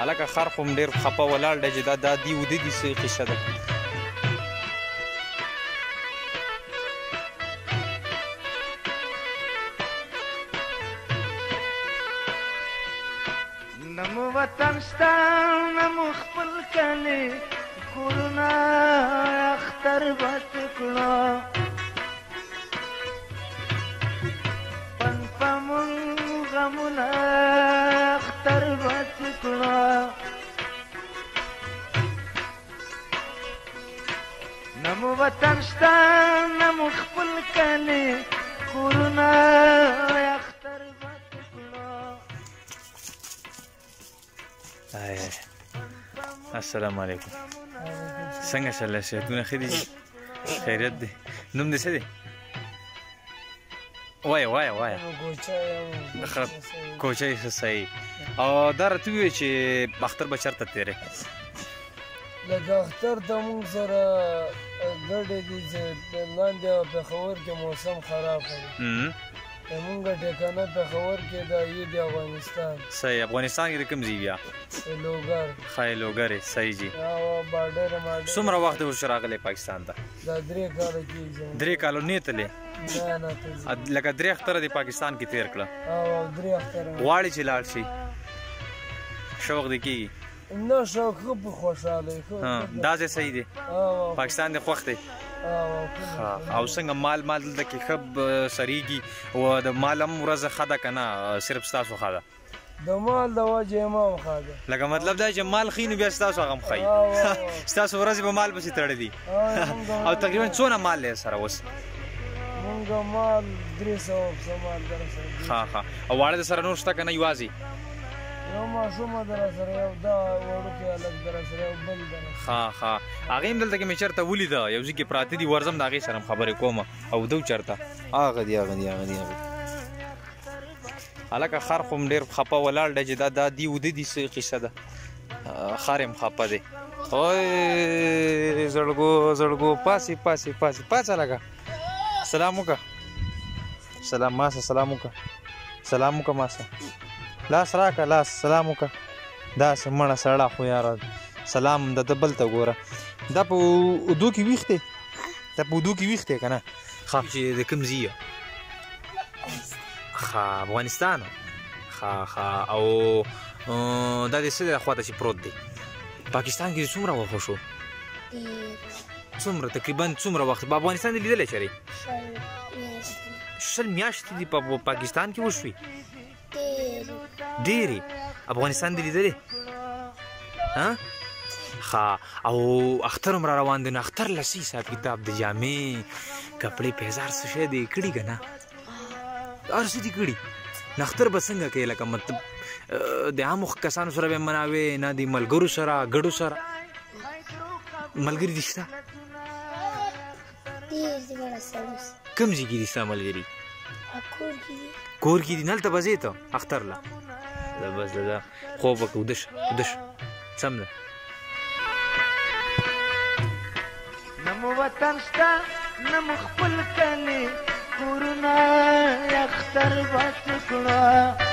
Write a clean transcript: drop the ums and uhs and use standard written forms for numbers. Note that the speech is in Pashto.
هلکه خر خو هم ډېر خفه ولاړ دی چې دا دا دي وده دي، څه قصه ده؟ نه مو وطن شته، نه مو خپل کلی کورونه، اختر به څه کړو؟ پن په مونږ غمونه، اختر به څه کړو؟ نه مو وطن شته، نه مو خپل کلی کورونه، اختر به څه کړو؟ السلام علیکم، څنګه چل؟ صحتونه ښه دي؟ خیریت دی؟ نوم دې څه دی؟ وایه وایه وایه. ښه، کوچی. ښه، صحیح. او دا راته ووایه چې اختر به چېرته تېرې؟ لکه اختر ته مونږ سره ګډې دي چې لاندې پېښور کې موسم خراب دی. مونږ ټیکانه پېښور کې ده، یې د افغانستان. صحیح، افغانستان کې د کوم ځای بیا؟ لوګر. ښه، لوګر، صحیح جی. بارډر ماډر. څومره وخت اوس راغلی پاکستان ته؟ دا 3 کاله کېږي. 3 کالو نه تللی؟ نه نه، ته لکه 3 اختره د پاکستان کې تیر کړه؟ او 3 اختره. غواړي چې لاړ شي؟ شوق دې کېږي؟ نه، شوق ښه، په خوشحاله. دا ځای صحیح دی، پاکستان دې خوښ دی؟ او څنګه مال مال دلته کې ښه سریږي؟ او د مال هم ورځ ښه ده که نه صرف ستاسو ښه ده؟ د مال د وجې ما هم ښه ده. لکه مطلب دا چې مال ښي نو بیا ستاسو هغه هم ښه، ستاسو ورځې به مال پسې تړلي. او تقریبا څونه مال لرې سره اوس؟ مونږ مال 300 څه مال در سره. ښه ښه، او واړه د سره نور شته که نه یوازې؟ یو ماشوم در سره، یو دا وړوکی هلک در سره، یو بل در سره. ښه ښه، هغې هم دلته کې مې چېرته ولیده، یو ځای کې پراته دي، ورځم د هغې سره هم خبرې کوم. او دو چېرته؟ هغه دي، هغه دي، هغه دي، هغه دي. هلکه خر خو هم ډېر خفه ولاړ دی چې دا دا دي وده دي، څه قصه ده؟ خر هم خفه دی. اوی زړګو زړګو، پاسې پاسې پاسې پاڅه. لکه سلام وکړه، سلام ما سره، سلام وکړه، سلام وکړه ما سره، لاس راکړه، لاس، سلام وکړه. داسې مړه سړه خو یاره سلام د ده بل ته ګوره. دا په اودو کې ویښ دی، دا په اودو کې ویښ دی که نه؟ ښه، چې د کوم ځای؟ ښه، افغانستان. ښه ښه، او دا د څه دی خواته چې پروت دی؟ پاکستان کې څومره وخت شو؟ څومره تقریبا څومره وخت په افغانستان دې لیدلی؟ چېرې 20 میاشتې دي په پاکستان کې وشوې؟ ډېرې. افغانستان دې لیدلی؟ ها ښه، او اختر هم را روان دی، نو اختر له څه حساب کتاب د جامې کپړې پیزار څه شی دی کړي که نه؟ هر څه دي کړي. نو اختر به څنګه کوې؟ لکه مطلب د عامو کسانو سره به مناوې نه د ملګرو سره ګډو سره؟ ملګري دي شته؟ کوم ځای کې دي ستا ملګري؟ کور کې دي. نلته به ځې ته اختر له؟ بس دا خوب وکړه، وده شه، وده شه، سم ده. نه مو وطن شته، نه مو خپل کلی کورونه، اختر به څه کړو؟